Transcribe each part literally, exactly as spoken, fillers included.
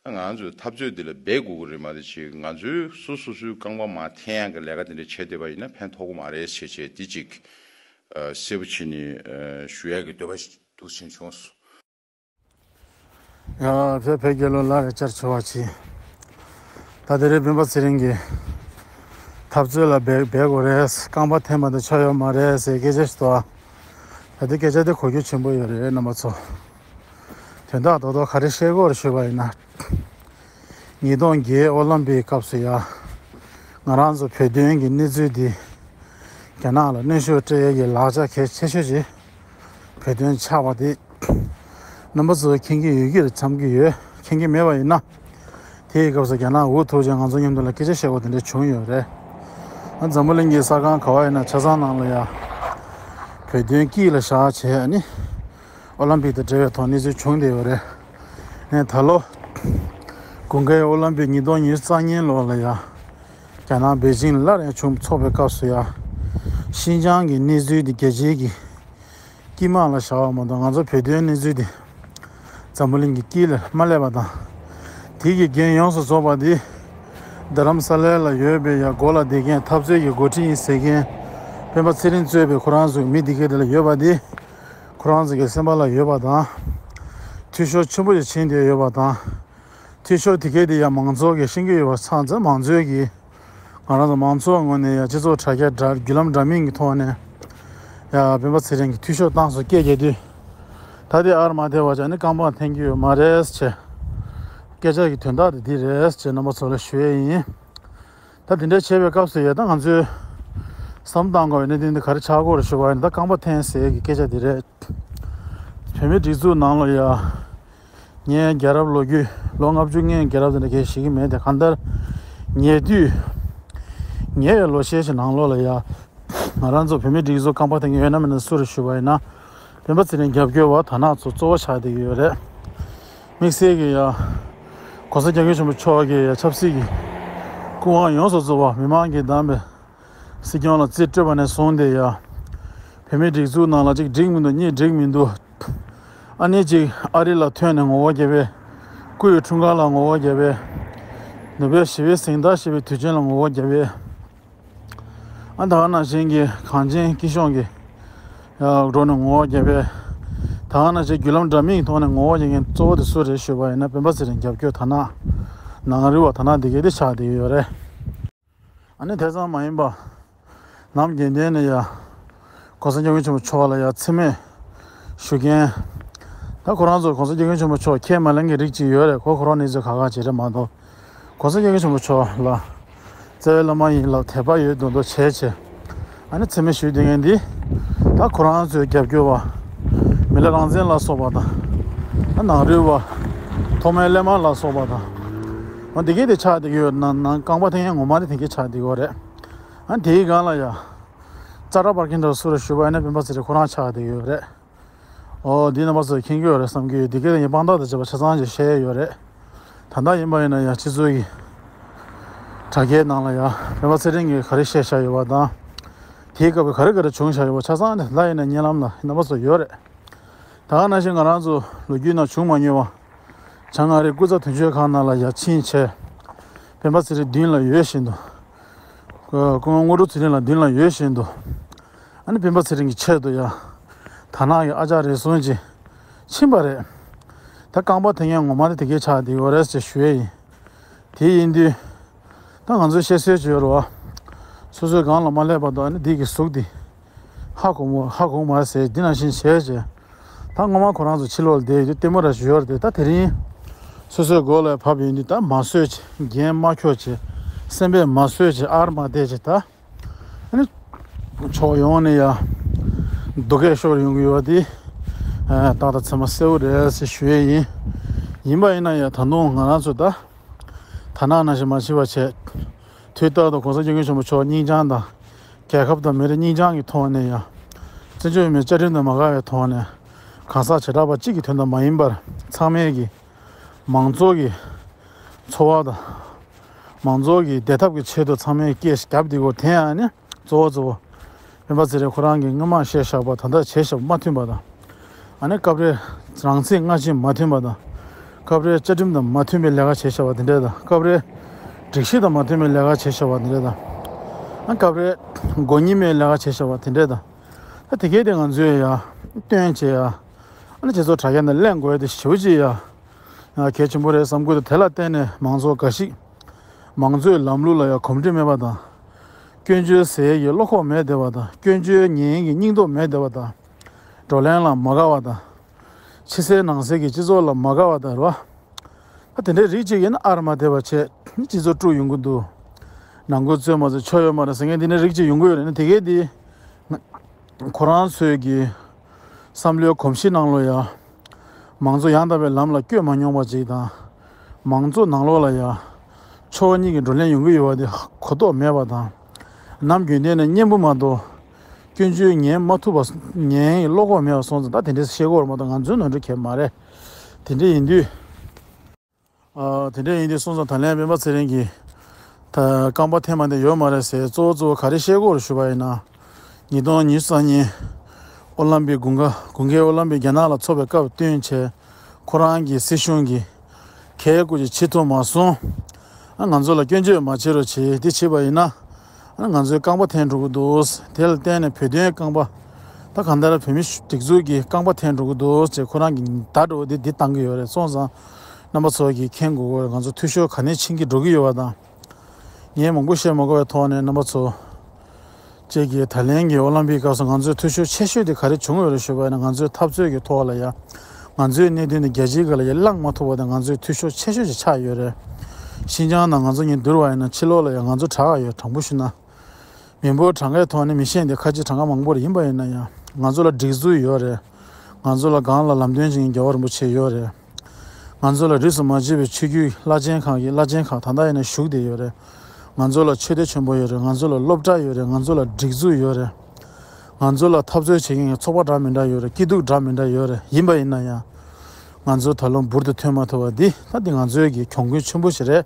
ང་ཚོས་འཐབ་རྩོད་འདི་ལ་འབད་དགོས་ཀྱི་རེད་མ་གཏོགས་ཅིག་ང་ཚོས་སོ་སོ་སོའི་རྐང་པ་མར་འཐེན་ཡག་གི་ལས་ཀ་དེ་འདྲ་བྱས་བསྡད་པ་ཡིན་ན་ཕན་ཐོགས་ཀྱི་མ་རེད་ཟེར་བྱས་འདི་ཅིག་གསལ་པོ་བྱས་ནས་ཞུ་ཡག་གི་འདོད་པ་ཞིག་འདུག་ཕྱིན་བྱུང་སོང་། ཡ། བོད་བོད་རྒྱལ་ལོ་ལ་རེ་བཅར་ཆེ་བ་ཆེ། ད་དེ་རིང་སྤེན་པ་ཚེ་རིང་གིས་འཐབ་རྩོད་ལ་འབད་འབད་དགོས་རེད། རྐང་པ་འཐེན་པ་དེ་ཆོ་ཡོད་མ་རེད་ཟེར་སྐད་ཆ་ཞིག་འདུག་ད་དེ་སྐད་ཆ་དེ་གོ་རྒྱུ་ཆེན་པོ་ཡོད་རེད་རྣམ་པ་ཚོ། དོན་དག་རྡོག་རྡོག་ག་རེ་བཤད་དགོས་རེད་ཞུས་པ་ཡིན་ན། ཉིས་སྟོང་བརྒྱད་ཨོ་ལམ་པིག་སྐབས་སུ་ཡ། ང་རང་ཚོ་བོད་དོན་གྱི་གནས་ཚུལ་འདི། རྒྱ་ནག་ལ་གནོན་ཤུགས་སྤྲད་ཡས་ཀྱི་ལག་ཆ་གལ་ཆེ་ཤོས་ཅིག་བོད་དོན་ཆགས་པ་དེ། རྣམ་པ་ཚོས་མཁྱེན་གྱི་ཡོད་ཀྱི་རེད་བསམ་གྱི་ཡོད། མཁྱེན་གྱི་མེད་པ་ཡིན་ན། དེའི་སྐབས་སུ་རྒྱ་ནག་འུ་ཐུག་ཅིང་ང་ཚོ་མཉམ་དུ་ལ་སྐད་ཆ་བཤད་དགོས་དེ་འདྲ་བྱུང་ཡོད་རེད། ཨ་འཛམ་བུ་གླིང་གི་ས་ཁང་ག་བ་ཡིན་ན་ཆ་ཚང་ནང་ལ་ཡ། བོད་དོན་དཀྱིལ་ལ་བཞག་བྱས་ཨ་ནི། ཨོ་ལམ་པིག་དང་འབྲེལ་བའི་ཐོག་གནས་ཚུལ་བྱུང་བསྡད་ཡོད་རེད། ཨ་ནི་ད་ལོ། དགུན་ཁའི་ཨོ་ལམ་པིག་ཉིས་སྟོང་ཉི་ཤུ་རྩ་གཉིས་ལོ་ལ་ཡ། རྒྱ་ནག་པེ་ཅིང་ལ་སླར་ཡང་བྱུང་ཚོགས་པའི་སྐབས་སུ་ཡ། ཤིན་ཅང་གི་གནས་ཚུལ་འདི་རྒྱལ་སྤྱིའི་གི་དཀྱིལ་མ་ལ་བཞག་པ་མ་གཏོགས་ང་ཚོ་བོད་དོན་གནས་ཚུལ་འདི་འཛམ་བུ་གླིང་གི་དཀྱིལ་ལ་མ་སླེབས་པ་དང་། དེ་གི་འགན་ཡོངས་སུ་རྫོགས་པ་འདི་རྡ་རམ་ས་ལའི་ལ་ཡོད་པའི་ཡ་མགོ་ལ་བསྡད་མཁན་འཐབ་རྩོད་ཀྱི་འགོ་ཁྲིད་ཡིན་ཟེར་མཁན་སྤེན་པ་ཚེ་རིང་གཙོས་པའི་ཁོ་རང་ཚོའི་མི་འདི་གས་དེ་ལ་ཡོད་པ་འདི་ཁོ་རང་ཚོ་གི་སེམས་པ་ལ་ཡོད་པ་དང་། འཐུས་ཤོར་ཆེན་པོ་ཞིག་ཕྱིན་བསྡད་ཡོད་པ་དང་། འཐུས་ཤོར་དེ་གས་དེ་ཡང་མང་ཚོགས་ཀྱིས་ཤེས་ཀྱི་ཡོད་པ་ཚང་ཚང་མང་ཚོགས་ཀྱིས་ང་རང་ཚོ་མང་ཚོགས་ངོས་ནས་ཡང་སྤྱི་ཚོགས་དྲ་རྒྱ་འདྲ་བརྒྱུད་ལམ་འདྲ་མིན་གྱི་ཐོག་ནས་ཡང་སྤེན་པ་ཚེ་རིང་གི་འཐུས་ཤོར་བཏང་སོང་སྐད་རྒྱག་དུས། ད་དེ་ཨར་མ་དེ་བ་ཅག་ནི་རྐང་པ་འཐེན་གྱི་ཡོད་མ་རེད་ཅེས། སྐད་ཆ་གི་དོན་དག་དེ་འདི་རེད་ཅེས་རྣམ་པ་ཚོ་ལ་ཞུ་ཡས་ཡིན། ད་དེ་འདྲ་བྱས་པའི་སྐབས་སུ་ཡང་ད་ང་ཚོས་བསམ་བཏང་དགོས་པའི་གནད་དོན་འདི་ག་རེ་ཆགས་ཀྱི་ཡོད་རེད་ཞུ་བ་ཡིན་ན། ད་རྐང་པ་འཐེན་ཟེར་གྱི་སྐད་ཆ་འདི་རེད། བོད་མིའི་སྒྲིག་འཛུགས་ནང་ལ་ཡ། ངའི་རྒྱལ་རབས་ལོ་རྒྱུས་ལོ་ལྔ་བཅུ་ལྔའི་རྒྱལ་རབས་དེ་འདྲ་གས་ཤེས་ཀྱི་མེད་དེ། གང་ལྟར་ཉེ་དུས་ཉེ་བའི་ལོ་ཤས་ཤིག་ནང་ལོགས་ལ་ཡ། ང་རང་ཚོ་བོད་མིའི་སྒྲིག་འཛུགས་རྐང་པ་འཐེན་མཁན་ཡོད་ན་མེད་ན་སུ་རེད་ཞུ་བ་ཡིན་ན། སྤེན་པ་ཚེ་རིང་རྒྱབ་སྐྱོར་བ་དར་ནག་ཚོ་གཙོ་བོ་ཆགས་བསྡད་ཀྱི་ཡོད་རེད། དམིགས་བསལ་གྱི་ཡ། ༸གོང་ས་༸སྐྱབས་མགོན་ཆེན་པོ་མཆོག་གི་ཡ་ཆབ་སྲིད་ཀྱི་སྐུ་དབང་ཡོངས་སུ་རྫོགས་པ་མི་མང་གིས་བདམས་པའི་སྲིད་སྐྱོང་ལ་རྩིས་སྤྲོད་པ་ནས་བཟུང་སྟེ་ཡ། བོད་མིའི་སྒྲིག་འཛུགས་ནང་ལ་གཅིག་འགྲིག་མི་འདུག་གཉིས་འགྲིག་མི་འདུག་ཨ་ནི་གཅིག་ཨ་རི་ལ་ཐོན་ནས་ངོ་རྒོལ་བརྒྱབ་པས། སྐུ་ཡི་འཁྲུངས་སྐར་ལ་ངོ་རྒོལ་བརྒྱབ་པས། ནུབ་པའི་ཞི་བའི་གཟེངས་རྟགས་ཞེས་པའི་དུས་ཆེན་ལ་ངོ་རྒོལ་བརྒྱབ་པས། ཨ་ད་ག་ནང་བཞིན་གྱི་གངས་ཅན་སྐྱིད་གཤོངས་ཀྱི་འགྲོ་ནས་ངོ་རྒོལ་བརྒྱབ་པས། ད་ག་ནང་བཞིན་བརྒྱུད་ལམ་འདྲ་མིན་གྱི་ཐོག་ནས་ངོ་རྒོལ་བྱེད་མཁན་གཙོ་བོ་དེ་སུ་རེད་ཞུས་པ་ཡིན་ན། སྤེན་པ་ཚེ་རིང་རྒྱབ་སྐྱོར་དར་ནག་ནང་རུལ་བ་དར་ནག་འདི་གས་དེ་ཆགས་བསྡད་ཀྱི་ཡོད་རེད། ཨ་ནི་དེ་ཙམ་མ་ཡིན་པ། ནམ་རྒྱུན་ལྡན་ནས་ཡ། ༸གོང་ས་༸སྐྱབས་མགོན་ཆེན་པོ་མཆོག་ལ་ཡ་མཚན་སྨད་ཞུ་མཁན། ད་ཁོ་རང་ཚོ་༸གོང་ས་༸སྐྱབས་མགོན་ཆེན་པོ་མཆོག་ཁས་མ་ལེན་གྱི་རིགས་ཅིག་ཡོད་རེད། ཁོ་ཁོ་རང་གནས་ཚུལ་ཁག་ཁག་ཅིག་རེད་མ་གཏོགས། ༸གོང་ས་༸སྐྱབས་མགོན་ཆེན་པོ་མཆོག་ལ་རྩ་བའི་བླ་མ་ཡིན་ལབ་དད་པ་ཡོད་མདོག་མདོག་བྱས་བྱས། ཨ་ནི་མཚན་སྨད་ཞུས་བསྡད་མཁན་འདི། ད་ཁོ་རང་ཚོའི་རྒྱབ་སྐྱོར་བ། མི་ལ་རང་བཙན་ལ་སོགས་པ་དང་། ཨ་ནང་རུལ་བ། ཐོག་མའི་སླེབས་མ་ལ་སོགས་པ་དང་། འོ་འདི་གས་དེ་ཆགས་བསྡད་ཀྱི་ཡོད། ནང་ནང་རྐང་པ་འཐེན་མཁན་ངོ་མ་དེ་དེ་གས་ཆགས་བསྡད་ཀྱི་ཡོད་རེད། ཨ་དེའི་སྒང་ལ་ཡ། རྩ་ར་པར་མཁན་དེ་སུ་རེད་ཞུས་པ་ཡིན་ན་སྤེན་པ་ཚེ་རིང་ཁོ་རང་ཆགས་བསྡད་ཀྱི་ཡོད་རེད། ཨོ་འདི་རྣམ་པ་ཚོས་མཁྱེན་གྱི་ཡོད་རེད་བསམ་གྱི་ཡོད། འདི་གས་དེ་ངས་དཔང་རྟགས་དང་བཅས་པ་ཆ་ཚང་ཅིག་བཤད་ཡོད་རེད། ད་ལྟ་ཡིན་པ་ཡིན་ན་ཡང་སྤྱི་ཚོགས་ཀྱི་དྲ་རྒྱའི་ནང་ལ་ཡང་སྤེན་པ་ཚེ་རིང་གིས་ག་རེ་བཤད་བཞག་ཡོད་པ་དང་། དེའི་སྐབས་ཀྱི་ག་རེ་ག་རེ་བྱུང་བཞག་ཡོད་པ་ཆ་ཚང་དེ་ལ་ཡིན་ན་བརྙན་ལམ་ལ་རྣམ་པ་ཚོ་ཡོད་རེད། ད་ག་ནང་བཞིན་ང་རང་ཚོ་ལོ་རྒྱུས་ནང་བྱུང་མ་མྱོང་བ། བྱང་ཨ་རིའི་སྐུ་ཚབ་དོན་གཅོད་ཁང་ནང་ལ་ཡར་ཕྱིན་བྱས། སྤེན་པ་ཚེ་རིང་མདུན་ལ་ཡོད་བཞིན་དུ། སྐུ་ངོ་དངོས་གྲུབ་ཚེ་རིང་ལགས་མདུན་ལ་ཡོད་བཞིན་དུ། ཨ་ནི་སྤེན་པ་ཚེ་རིང་གི་ཆེད་དུ་ཡ། དར་ནག་གི་ཨ་ཅག་རེ་ཟུང་ཅིག་ཕྱིན་པ་རེད། ད་རྐང་པ་འཐེན་མཁན་ངོ་མ་དེ་དེ་གས་ཆགས་བསྡད་ཡོད་རེད་ཅེས་ཞུ་ཡས་ཡིན། དེ་ཡིན་དུས། ད་ང་ཚོས་བཤད་སྲོལ་ཅིག་ཡོད་རེད་བ། སོ་སོའི་སྒང་ལ་མ་སླེབས་བར་དུ་ཨ་ནི་འདི་གི་གཟུགས་འདི། ཧ་གོ་མོ་ཧ་གོ་མ་ཟེར་འདི་ནང་བཞིན་བྱས་བྱས། ད་སྔོན་མ་ཁོ་རང་ཚོ་ཕྱི་ལོགས་ལ་བསྡད་ཡོད་དུས་ལྟད་མོ་ར་ཞིག་ཡོད་རེད་དེ། ད་དེ་རིང་། སོ་སོའི་མགོ་ལ་བབས་ཡོང་དུས་ད་མ་བཟོད་བྱས་འགན་མ་འཁྱོག་བྱས། སེམས་པས་མ་བཟོད་བྱས་ཨར་མ་བསྡད་བྱས་ད། ཨ་ནི། ཕྱོགས་ཡོངས་ནས་ཡ། སྡུག་སྐད་ཤོར་ཡོང་གི་ཡོད་པ་དེ། ཨ་ཏག་ཏག་ཚང་མ་གསལ་པོ་རེད་ཟེར་ཞུ་ཡས་ཡིན། ཡིན་པ་ཡིན་ན་ཡ་ད་དུང་ང་རང་ཚོ་ད། དར་ནག་ནང་བཞིན་མ་བྱེད་པ་བྱས། དུས་རྟག་ཏུ་༸གོང་ས་༸སྐྱབས་མགོན་ཆེན་པོ་མཆོག་སྙིང་བཅངས་དང་། རྒྱལ་ཁབ་དང་མི་རིགས་སྙིང་བཅངས་ཀྱི་ཐོག་ནས་ཡ། བཙན་བྱོལ་བོད་མིའི་བཅའ་ཁྲིམས་དང་མ་འགལ་བའི་ཐོག་ནས། གང་ཟག་བྱེ་བྲག་པ་གཅིག་གི་དོན་དུ་མ་ཡིན་པར་ཚང་མས་ཀྱི། མང་ཚོགས་ཀྱི་འཚོ་བ་དང་། མང་ཚོགས་ཀྱི་བདེ་ཐབས་ཀྱི་ཆེད་དུ་ཚང་མས་སྐད་ཞིག་བརྒྱབ་བསྡད་དགོས་དེ་ཡང་ནི་གཙོ་བོ་གཙོ་བོ། སྤེན་པ་ཚེ་རིང་ཁོ་རང་གིས་སྔོན་མ་བཤད་བཞག་པ་ད་ལྟ་བྱས་བཞག་པ་མ་མཐུན་པ་དང་། ཨ་ནི་སྐབས་རེ་རང་ཚིག་སྔ་ཕྱི་མ་མཐུན་པ་དང་། སྐབས་རེ་བཅའ་ཁྲིམས་དང་མ་མཐུན་པའི་ལས་ཀ་བྱས་བཞག་པ་དེ་འདྲས་དང་། སྐབས་རེ་སྒྲིག་གཞི་དང་མ་མཐུན་པའི་ལས་ཀ་བྱས་བཞག་པ་དེ་འདྲས་དང་། ཨ་སྐབས་རེ་མགོ་གཉིས་མའི་ལས་ཀ་བྱས་བཞག་པ་དེ་འདྲས་དང་། ད་དེ་གས་དེ་ང་ཚོས་ཡ་སྟོན་བྱས་ཡ། ཨ་ནི་སྤྱི་ཚོགས་དྲ་རྒྱ་ནང་གླེང་དགོས་དེ་ཞེ་པོ་ཅིག་ཡ་གལ་ཆེན་པོ་རེད་བསམ་གི་འདུག་དེ་ལ་བརྟེན་ནས་མང་ཚོགས་འགའ་ཞིག་མང་གཙོའི་ལམ་ལུགས་ལ་ཡང་གོམས་འདྲིས་མེད་པ་དང་། སྐྱོན་བརྗོད་ཟེར་ཡས་ཀྱི་བློ་ཁོག་མེད་བསྡད་པ་དང་། སྐྱོན་བརྗོད་ཉན་ཡས་ཀྱི་སྙིང་སྟོབས་མེད་བསྡད་པ་དང་། བགྲོ་གླེང་ལ་མ་དགའ་བ་དང་། ཕྱི་གསལ་ནང་གསལ་གྱི་སྤྱི་ཚོགས་ལ་མ་དགའ་བ་དང་རེད་བ། ད་དེ་འདྲའི་རིགས་གཅིག་ཡིན་ན་ཨར་མ་བསྡད་པ་བྱས་སྤྱི་ཚོགས་དཀྲུག་ཡོང་གི་འདུག་ནང་ཁུལ་རྩོད་མ་རྩོད་ཆོ་ཡོད་མ་རེད་ཟེར་མཁན་འདི་འདྲའི་རིགས་གཅིག་ཡོང་གི་ཡོད་རེད། ན་དེ་གས་འདི་ཁོ་རང་ཚོའི་གི་བསམ་བློའི་གོམས་གཤིས་ནང་ལོགས་ཡ། མང་གཙོ་ཡང་དག་པའི་ལམ་ལ་བསྐྱོད་མ་མྱོང་བ་ཅིག་དང་། མང་གཙོ་ནང་ལོགས་ལ་ཡ། ཕྱོགས་གཉིས་ཀྱི་བགྲོ་གླེང་ཡོང་གི་ཡོད་པ་དེ་གོ་རྟོགས་མེད་པ་དང་། ནམ་རྒྱུན་གཏན་ནས་སྙན་པོ་མ་གཏོགས། སྐྱོན་བརྗོད་ཉན་མ་ཐུབ་པ་ཉན་ཡི་བློ་ཁོག་མེད་པ་སོང་ཙང་ད་དེ་འདྲས་བཤད་དགོས་རེད་མ་གཏོགས་ང་ཚོའི་ནོར་འཁྲུལ་གང་ཡང་མ་རེད། དེ་འདྲས་ཡིན་དུས། ཨ། དེ་འདྲ་ཡིན་དུས་སོང་ཙང་ད་ལན་སྤེན་པ་ཚེ་རིང་གིས་ད་རྐང་པ་འཐེན་མ་འདི་ཡོད་མ་རེད་ཟེར། གཙོ་བོ་གཙོ་བོ་ག་རེ་བཤད་དགོས་རེད་ཞུ་བ་ཡིན་ན། ཉིས་སྟོང་ཉི་ཤུ་རྩ་གཉིས་ཨོ་ལམ་པིག་དགུན་ཁ་དགུན་ཁའི་ཨོ་ལམ་པིག་རྒྱ་ནག་ལ་འཚོགས་པའི་སྐབས་བསྟུན་བྱས་ཁོ་རང་གི་སྲིད་གཞུང་གིས་གལ་སྐུ་ཅིག་བྱེད་ཐུབ་མ་སོང་། ཨ་ང་ཚོ་ལ་སྐྱོན་བརྗོད་མ་བྱེད་རོགས་བྱེད། དེ་བྱེད་པ་ཡིན་ན། ང་ཚོའི་རྐང་པ་འཐེན་འགྲོ་གི་འདུག་དེ་ལ་བརྟེན་ནས་བོད་དོན་རྐང་པ། ད་གང་ལྟར་བོད་མི་སྒྲིག་འཛུགས་ཀྱི་རྐང་པ་འཐེན་འགྲོ་གི་འདུག་ཅེས་ཁོ་རང་གི་བརྡ་འགྲོ་བ་འདི་འདི་བཏང་གི་ཡོད་རེད། སོང་ཙང་རྣམ་པ་ཚོ་གིས་མཁྱེན་དགོས་ཀྱི་ཡོད་རེད། ང་ཚོ་འཐུས་ཤོར་ག་ནས་ཕྱིན་གྱི་འགྲོ་གི་ཡོད་པ་དང་། ངས་མང་པོ་བཤད་མ་དགོས་པའི་ཐོག་ནས་རྣམ་པ་ཚོ་བཅས་ཀྱིས་ད་ལན་གྱི་ཨོ་ལམ་པིག་སྐབས་སུ་ང་ཚོའི་འཐུས་ཤོར་ཆེ་ཤོས་དེ་ག་རེ་བྱུང་ཡོད་རེད་ཞུས་པ་ཡིན་ན། ང་ཚོའི་འཐབ་རྩོད་ཀྱི་ཐོག་ལ་ཡ། ང་ཚོའི་གནད་དོན་དེ་རྒྱལ་སྤྱིའི་སྒང་ལ་ཡ་བསླངས་མ་ཐུབ་པ་དེ་ང་ཚོའི་འཐུས་ཤོར་ཆེ་ཤོས་ཤིག་ཆགས་ཡོད་རེད། ཤིན་ཅང་ནང་ང་ཚོ་གཉིས་བསྡུར་བ་ཡིན་ན་ཕྱི་ལོགས་ལ་ཡ་ང་ཚོ་དྲག་ཡོད། དྲང་པོ་ཞུ་ན། མི་འབོར་གྲངས་ཀའི་ཐོག་ནས་མི་ཤེས་འདི་ཁ་ཆེ་གྲངས་ཀ་མང་པོ་རེད། ཡིན་པ་ཡིན་ན་ཡང་ང་ཚོ་ལ་སྒྲིག་འཛུགས་ཡོད་རེད། ང་ཚོ་ལ་སྒང་ལ་ལམ་སྟོན་བྱེད་མཁན་རྒྱལ་བ་རིན་པོ་ཆེ་ཡོད་རེད། ང་ཚོ་ལ་རིས་སུ་མ་ཆད་པའི་ཆོས་བརྒྱུད་བླ་ཆེན་ཁག་གི་བླ་ཆེན་ཁག་ད་ལྟ་ཡིན་ན་བཞུགས་བསྡད་ཡོད་རེད། ང་ཚོ་ལ་ཆོས་སྡེ་ཆེན་པོ་ཡོད་རེད། ང་ཚོ་ལ་སློབ་གྲྭ་ཡོད་རེད། ང་ཚོ་ལ་སྒྲིག་འཛུགས་ཡོད་རེད། ང་ཚོ་ལ་འཐབ་རྩོད་བྱེད་མཁན་གྱི་ཚོགས་པ་འདྲ་མི་འདྲ་ཡོད་རེད། སྐྱིད་སྡུག་འདྲ་མི་འདྲ་ཡོད་རེད། ཡིན་པ་ཡིན་ན་ཡང་། ང་ཚོ་ད་ལོ་འབུར་དུ་ཐོན་མ་ཐུབ་པ་འདི་ད་འདི་ང་ཚོའི་གི་གྱོང་གུན་ཆེན་པོ་ཞིག་རེད།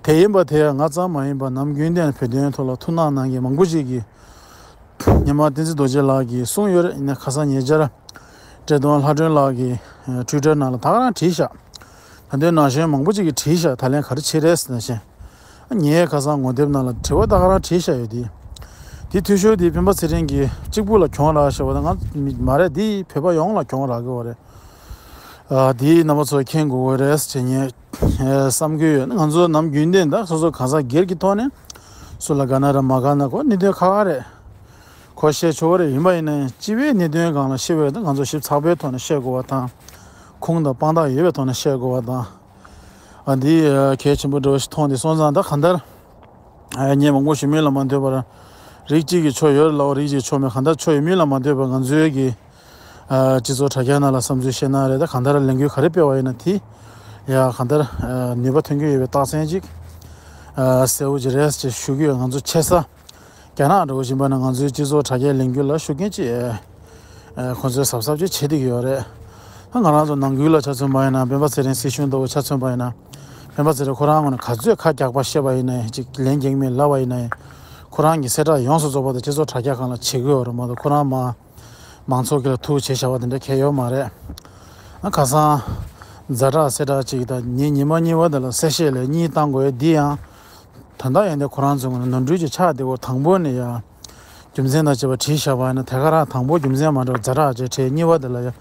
དེ་ཡིན་པ་དེ་ཡང་ང་ཙམ་མ་ཡིན་པར་ནམ་རྒྱུན་གཏན་བོད་དོན་ཐོག་ལ་ཐུགས་སྣང་གནང་མཁན་མང་པོ་ཞིག་གིས། ཉི་མ་བསྟན་འཛིན་རྡོ་རྗེ་ལགས་ཀྱིས་གསུངས་ཡོད་རེད། ཡིན་ནའི་ཁ་སང་ཉེ་ཆར་བཀྲས་མཐོང་ལྷ་སྒྲོན་ལགས་ཀྱིས་ཊུའི་ཊར་ནང་ལ་ད་ག་རང་བྲིས་ཤག་ད་དུང་ན་གཞོན་མང་པོ་ཅིག་གིས་བྲིས་ཤག་ད་ལན་ག་རེ་བྱེད་རེད་ཟེར་ན་བཞིན། ངས་ཁ་སང་ངོ་དེབ་ནང་ལ་དྲི་བ་ད་ག་རང་བྲིས་ཤག་ཡོད་དེ། དེ་འཐུས་ཤོར་དེ་སྤེན་པ་ཚེ་རིང་གིས་གཅིག་པུ་ལ་གྱོང་རག་ཤག་པ་ད་ང་མ་རེད། དེ་བོད་པ་ཡོངས་ལ་གྱོང་རག་གི་ཡོད་རེད། ཨ་དེ་རྣམ་པ་ཚོ་མཁྱེན་དགོས་ཀྱི་རེད་ཟེར་ངས་བསམ་གྱི་ཡོད། ང་ཚོ་ནམ་རྒྱུན་གཏན་ད་སོ་སོ་གང་ཟག་སྒེར་གྱི་ཐོག་ནས་སུ་ལ་དགའ་ན་ར་མ་དགའ་ན་ཁོ་གནད་དོན་ཁག་ཁག་རེད། ཁོ་བཤད་ཆོག་གི་རེད། ཡིན་པ་ཡིན་ན་ཡང་སྤྱི་པའི་གནད་དོན་སྒང་ལ་བཤད་པ་ཡོད་ན་ང་ཚོ་ཞིབ་ཚགས་པོའི་ཐོག་ནས་བཤད་དགོས་པ་དང་། ཁུངས་དང་དཔང་རྟགས་ཡོད་པའི་ཐོག་ནས་བཤད་དགོས་པ་དང་། ཨ་འདི་གལ་ཆེན་པོ་འདྲ་བོ་ཞིག་མཐོང་དེ་སོང་ཙང་ད་གང་ལྟར། ཨ་ངས་མང་པོ་ཞུ་མིན་ལ་མ་ལྟོས་པར། རིགས་གཅིག་གི་ཆོ་ཡོད་རེད་ལབ་པ་རིགས་གཅིག་ཆོ་མེད། གང་ལྟར་ཆོ་ཡོད་མིན་ལ་མ་ལྟོས་པར་ང་ཚོའི་གི་ཨ་སྤྱི་ཚོགས་དྲ་རྒྱ་ནང་ལ་བསམ་ཚུལ་བཤད་ན་རེད། ད་གང་ལྟར་ལས་འགུལ་ག་རེ་སྤེལ་བ་ཡིན་ན་དེ་ཡ་གང་ལྟར་ཨ་ནུས་པ་ཐོན་གྱི་ཡོད་པའི་རྟགས་མཚན་ཅིག་ཨ་གསལ་བོ་ཅིག་རེད་ཅེས་ཞུ་གི་ཡོད། ང་ཚོ་ཆེ་ས་རྒྱ་ནག་འགྲོ་བཞིན་པ་ན་ང་ཚོའི་སྤྱི་ཚོགས་དྲ་རྒྱའི་ལས་འགུལ་ལ་ཤུགས་རྐྱེན་ཅིག་ཨ་ཁོང་ཚོས་གཟབ་གཟབ་ཅིག་བྱེད་བསྡད་ཀྱི་ཡོད་རེད། ད་ང་རང་ཚོ་ནང་ཁུལ་ལ་ཆ་མཚོན་པ་ཡིན་ན་སྤེན་པ་ཚེ་རིང་སྲིད་གཞུང་ལྟ་བུ་ཆ་མཚོན་པ་ཡིན་ན། སྤེན་པ་ཚེ་རིང་ཁོ་རང་ངོས་ནས་ག་ཚོད་ཁ་རྒྱག་པ་བཤད་པ་ཡིན་ན་ཡང་ཅིག་ལན་རྒྱག་མིན་ལབ་པ་ཡིན་ན་ཡང་། ཁོ་རང་གི་གསལ་བསྒྲགས་ཡོངས་སུ་རྫོགས་པ་དེ་སྤྱི་ཚོགས་དྲ་རྒྱ་སྒང་ལ་བྱེད་ཀྱི་ཡོད་རེད་མ་གཏོགས། ཁོ་རང་མ་མང་ཚོགས་ཀྱི་ལ་ཐུག་བྱས་བཞག་པ་དེ་འདྲ་གང་ཡང་ཡོད་མ་རེད། ཨ་ཁ་སང་ཛ་དྲག་གསལ་བསྒྲགས་ཅིག་དང་ཉིན་ཉི་མ་གཉིས་པ་དེ་ལ་གསལ་བཤད་ལན་གཉིས་བཏང་དགོས་འདི་ཡང་། ད་ལྟ་ཡང་འདི་ཁོ་རང་ཚོའི་ངོས་ནས་ནོར་འཁྲུལ་ཅིག་ཆགས་བསྡད་ཀྱི་ཡོད། དང་པོ་ནས་ཡང་རྒྱུ་མཚན་དང་བཅས་པ་བྲིས་བཞག་པ་ཡིན་ན་དེ་ག་རང་དང་པོ་རྒྱུ་མཚན་མ་འདྲ་བ་ཛ་དྲག་ཅིག་བྲིས། གཉིས་པ་དེ་ལ་ཡང་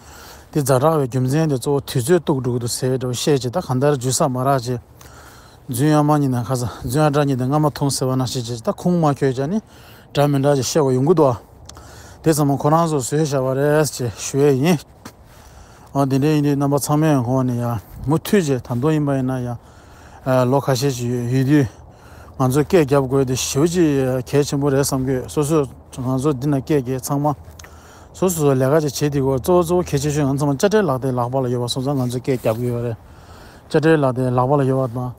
འདི་ཛ་དྲག་པའི་རྒྱུ་མཚན་དེ་གཙོ་བོ་དུས་ཚོད་གཏུགས་འགྲོ་གི་འདུག་ཟེར་བའི་འདྲ་བོ་བཤད་ཅིག་ད་གང་ལྟར་འཇུ་ས་མ་རག་ཅིག་རྫུན་ཡ་མ་ཉིད་ནས་ཁ་ས་རྫུན་ཡ་འདྲ་ཉིད་དེ་རྔ་མ་འཐུང་ཟེར་བ་ནང་བཞིན་ཅིག་ད་ཁུངས་མ་འཁྱོལ་ཅག་ནི་འདྲ་མི་འདྲ་ཅིག་བཤད་པ་ཡོང་གི་འདུག་དེ་ཚང་མ་ཁོ་རང་ཚོ་བཟོས་བཞག་པ་རེད་ཅེས་ཞུ་ཡས་ཡིན། འོ་དེ་འདྲ་ཡིན་དུས་རྣམ་པ་ཚང་མའི་ངོས་ནས་ཡང་མུ་མཐུད་ཅིག་ད་དུང་ཡིན་པ་ཡིན་ན་ཡང་ཨ་ལོ་ཁ་ཤས་ཅིག་ཡོད་ཡོད་དུས་ང་ཚོས་སྐད་རྒྱབ་དགོས་དེ་ཞེ་པོ་ཅིག་གལ་ཆེན་པོ་རེད་བསམ་གི་ཡོད། སོ་སོས་ང་ཚོ་འདི་ན་སྐད་རྒྱབ་ཚང་མ་སོ་སོ་སོ་ལས་ཀ་ཅིག་བྱེད་དུས་སྐབས་གཙོ་བོ་གཙོ་བོ་གལ་ཆེ་ཤོས་ང་ཚང་མ་དཔྱ་ཁྲལ་ལག་དེབ་ལག་པ་ལ་ཡོད་པ་སོང་ཙང་ང་ཚོས་སྐད་རྒྱབ་གི་ཡོད་རེད། དཔྱ་ཁྲལ་ལག་དེབ་ལག་པ་ལ་ཡོད་པ་དང་།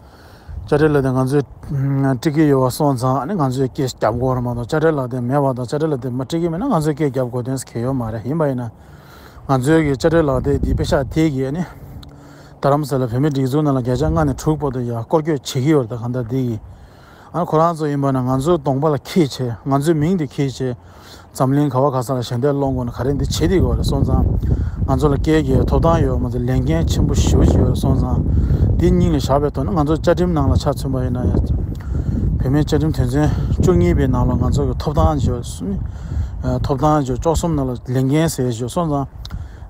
དཔྱ་ཁྲལ་ལག་དེབ་ང་ཚོས་སྤྲད་ཀྱི་ཡོད་པ་སོང་ཙང་ཨ་ནི་ང་ཚོས་སྐད་རྒྱབ་དགོས་རེད་མ་གཏོགས་དཔྱ་ཁྲལ་ལག་དེབ་མེད་པ་དང་དཔྱ་ཁྲལ་ལག་དེབ་མ་སྤྲད་ཀྱི་མེད་ན་ང་ཚོས་སྐད་རྒྱབ་དགོས་དོན་གང་ཡང་ཡོད་མ་རེད། ཡིན་པ་ཡིན་ན་ང་ཚོའི་གི་དཔྱ་ཁྲལ་ལག་དེབ་འདི་པེ་ཤག་དེ་གི་ཨ་ནི་རྡ་རམ་ས་ལ་བོད་མི་སྒྲིག་འཛུགས་ནང་ལ་བརྒྱ་ཆ་ལྔ་ནས་དྲུག་བར་དུ་ཡ་སྐོར་སྐྱོད་བྱེད་ཀྱི་ཡོད་རེད། ད་གང་ལྟར་འདི་གི་ཨ་ཁོ་རང་ཚོ་ཡིན་པ་ན་ང་ཚོའི་གདོང་པ་ལ་འཁྱེར་བྱས་ང་ཚོའི་མིང་དེ་འཁྱེར་བྱས་འཛམ་གླིང་ག་བ་ག་ས་ལ་ཞལ་འདེབས་སློང་དགོས་ན་ག་རེ་འདི་བྱེད་དེ་དགོས་རེད་སོང་ཙང་ ང་ཚོ་ལ་སྐད་ཀྱི་ཐོབ་ཐང་ཡོད་མ་ཚད་ལས་འགན་ཆེན་པོ་ཞེ་པོ་ཅིག་ཡོད་སོང་ཙང་། དེ་སྙིང་ལ་བཞག་པའི་ཐོག་ནས་ང་ཚོ་བཅའ་ཁྲིམས་ནང་ལ་ཆ་མཚོན་པ་ཡིན་ན་ཡང་། བོད་མིའི་བཅའ་ཁྲིམས་དོན་ཚན་བཅུ་གཉིས་པའི་ནང་ལ་ང་ཚོ་གི་ཐོབ་ཐང་བརྗོད་གསུམ། ཐོབ་ཐང་བརྗོད་བཅུ་གསུམ་ནང་ལ་ལས་འགན་ཟེར་བརྗོད་སོང་ཙང་།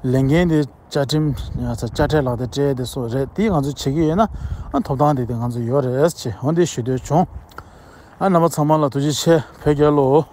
ལས་འགན་དེ་བཅའ་ཁྲིམས་ཡང་ས་དཔྱ་ཁྲལ་ལག་དེབ་སྤྲད་དེ་སོགས་རེད། དེ་ང་ཚོ་བྱེད་ཀྱི་ཡོད་ན་ཐོབ་ཐང་དེ་དེ་ང་ཚོ་ཡོད་རེད་ཅེས་འོ་འདི་ཞུ་འདོད་བྱུང་། ཨ་རྣམ་པ་ཚང་མ་ལ་ཐུགས་རྗེ་ཆེ། བོད་རྒྱལ་ལོ།